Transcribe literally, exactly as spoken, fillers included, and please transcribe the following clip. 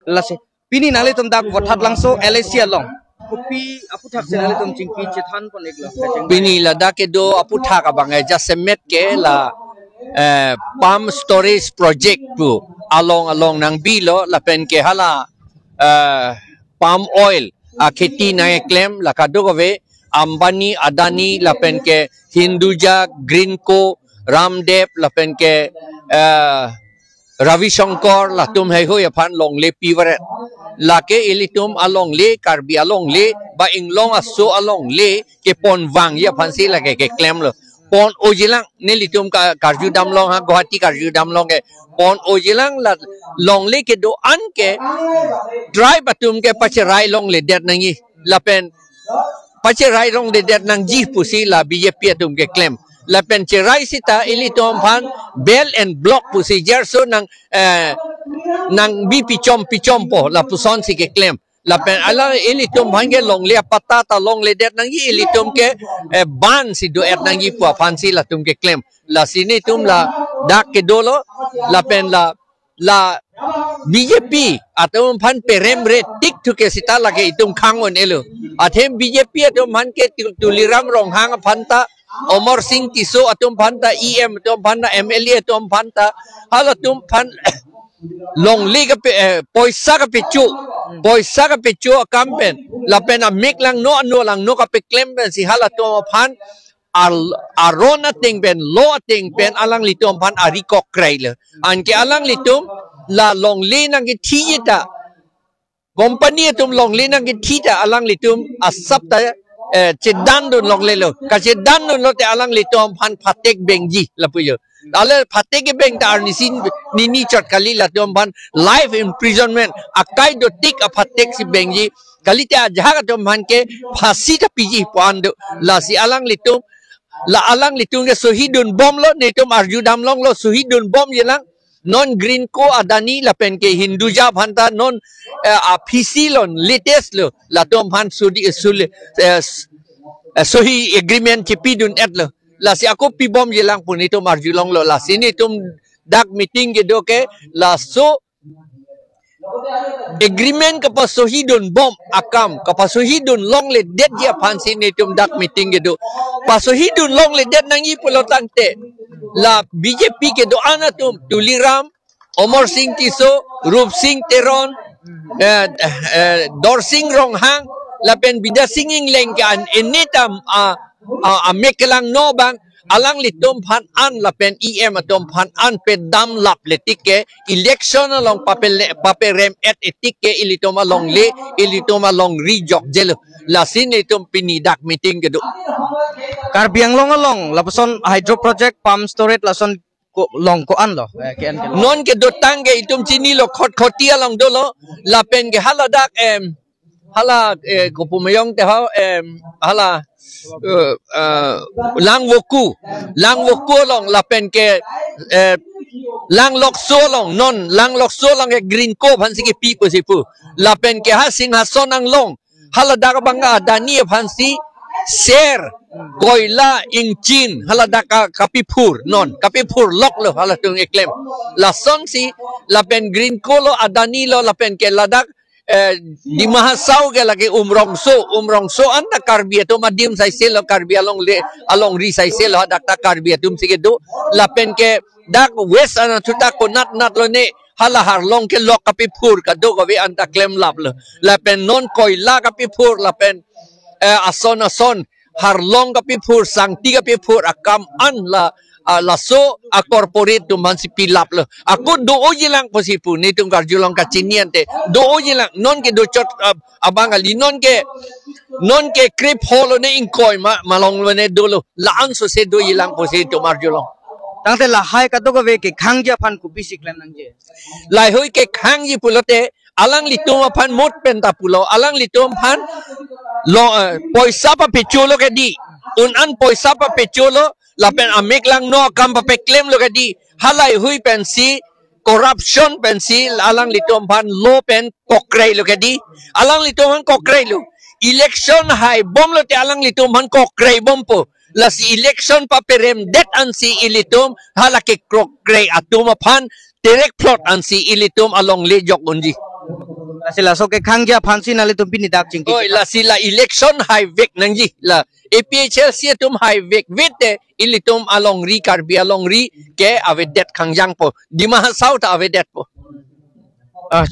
Lasi pini nanglitum dak Vothatlangso L A C along kopi aphuthak si nanglitum chingki chethan pon-iklo? Pini ladak kedo aphuthak abang e jasemet ke la, eh, palm storage project pu along along nangbilo lapen ke hala, eh, palm oil akheti nangkeklem la kadokave Ambani, Adani lapen ke Hinduja, Greenko, Ramdev lapen ke, eh, Ravi Shankar latum heihui aphan longle pivaret. Lake ilitum alongle, Karbi alongle, ba inglong aso alongle kepon vangji aphansi lake keklemlo. Pon-ojilang, nelitum ka-, karjudamlong ha, Guwahati karjudamlong ke. Pon-ojilang la longle kedo-an ke tribe atum ke pacherai longledet nangji. Lapen pacherai longledet nangji pusi la B J P atum keklem. Lapen cherai sita ilitum aphan belt and block pusi jerso nang, eh, nangbi pichom pichompo lapusonsi keklem. Lapen hala ilitum aphan ke longle apatta ta longledet nangji, ilitum ke, eh, ban si do-et nangji pu aphansi latum keklem. Lasi nelitum ladak kedolo, lapen la, la B J P atum aphan peremre tik thu ke sita lake itum khang-un-elo. Athe B J P atum aphan ke Tu-, Tuliram Ronghang aphan ta, Amarsing Tisso atum aphan ta, E M atum aphan ta, M L A atum aphan ta, halatum aphan longle kape, eh, poisa kapecho, poisa kapecho akam pen, lapen amek langno ano langno kapeklem pensi halatum aphan al-, aron ateng pen, law ateng pen alanglitum aphan ari kokreilo. Anke alanglitum la longle nangkethi ta, company atum longle nangkethi ta alanglitum asap ta, eh, chedandun longlelo. Kachedandunlote alanglitum aphan phatek bengji lapu jo. Lale phatek kebeng ta arnisi nini chot kali, latum aphan life imprisonment akai dotik aphatek si bengji. Kalite ajahak atum aphan ke phasi ta piji pu-an do. Lasi alanglitum, la alanglitum ke sohidunbomlo, nelitum arjudamlonglo, sohidunbomjilang. Non Greenko, Adani lapen ke Hinduja aphan ta non, eh, aphisi lo, latest lo, latum aphan sudi, suli, eh, s-, eh, sohi agreement chepidun-etlo. Lasi ako pibomjilang pu nelitum arjulonglo. Lasi nelitum dak meeting kedo ke laso agreement kapasohidunbom akam, kapasohidun longledetji aphansi nelitum dak meeting kedo. Pasohidun longledet nangji pulo tangte, la B J P kedo-an atum, Tuliram, Amarsing Tisso, Rupsing Teron, eh, eh, Dorsing Ronghang, lapen Bidya Sing Engleng ke an enitam a, a, amek langno abang, alanglitum aphan an lapen E M atum aphan an pedam laple tik ke election along papele-, paperem-et tik ke ilitum alongle, ilitum alongri jokjelo. Lasi nelitum pini dak meeting kedo. Karbi Anglong along lapuson hydro project, pump storage lason ko-, long ko-an lo, eh, ke-an ke lo. Non kedotang ke itum chinilo, Khatkhati along dolo, lapen ke haladak, em, hala, eh, kopu meyong te ho, em, hala, eh, eh, Langvoku, Langvoku along, lapen ke, eh, Langlokso along, non Langlokso along ke Greenko aphansi kepi pusi pu. Lapen ke ha Singhason anglong, haladak abang Adani aphansi ser, koila, ingchin, haladak ka-, kapiphur, non, kapiphurloklo, halatum keklem. Lasonsi, lapen Greenko lo, Adani lo, lapen ke ladak, eh, Dima Hasao ke lake Umrongso, Umrongso anta Karbi atum adim saiselo, Karbi alongle, alongri saiselo, hadak ta Karbi atumsi kedo, lapen ke dak West anatthu ta konat natlo ne, hala Harlong kelok kapiphur kadokave anta klemlaplo. Lapen non koila kapiphur, lapen, eh, ason ason, Harlong kapiphur, Sangti kapiphur, akam an la, ah, laso a-corporate atum aphansi pilaplo. Ako do-ojilang pusi pu, nelitum karjulong kachini ante. Do-ojilang, non kedochot, ah, abang kali, non ke, non ke krip holo ne ingkoi ma, malonglo ne dolo. La-an sose dojilang pusi nelitum arjulong. Tangte lahai kadokave kekhangji aphan kopisi klem nangji? Lahai kekhangji pulote, alanglitum aphan mot pen ta pulo, alanglitum aphan lo, eh, poisa papecholo kedi, un-an poisa papecholo, lapen amek langno akam papeklemlo kedi, halaihui pensi, corruption pensi, alanglitum aphan law pen kokreilo kedi, alanglitum aphan kokreilo. Election haibomlote alanglitum aphan kokreibompo. Lasi election paperemdet ansi ilitum hala kekrokrei atum aphan terekphlot ansi ilitum alongle jok unji. Lasi laso kekhangji aphansi nanglitum pini dak chingki. Oi, lasi la election haivek nangji, la A P H L C atum haivek vete, ilitum alongri, Karbi alongri ke avedet khangjangpo, Dima Hasao ta avedetpo. Ah,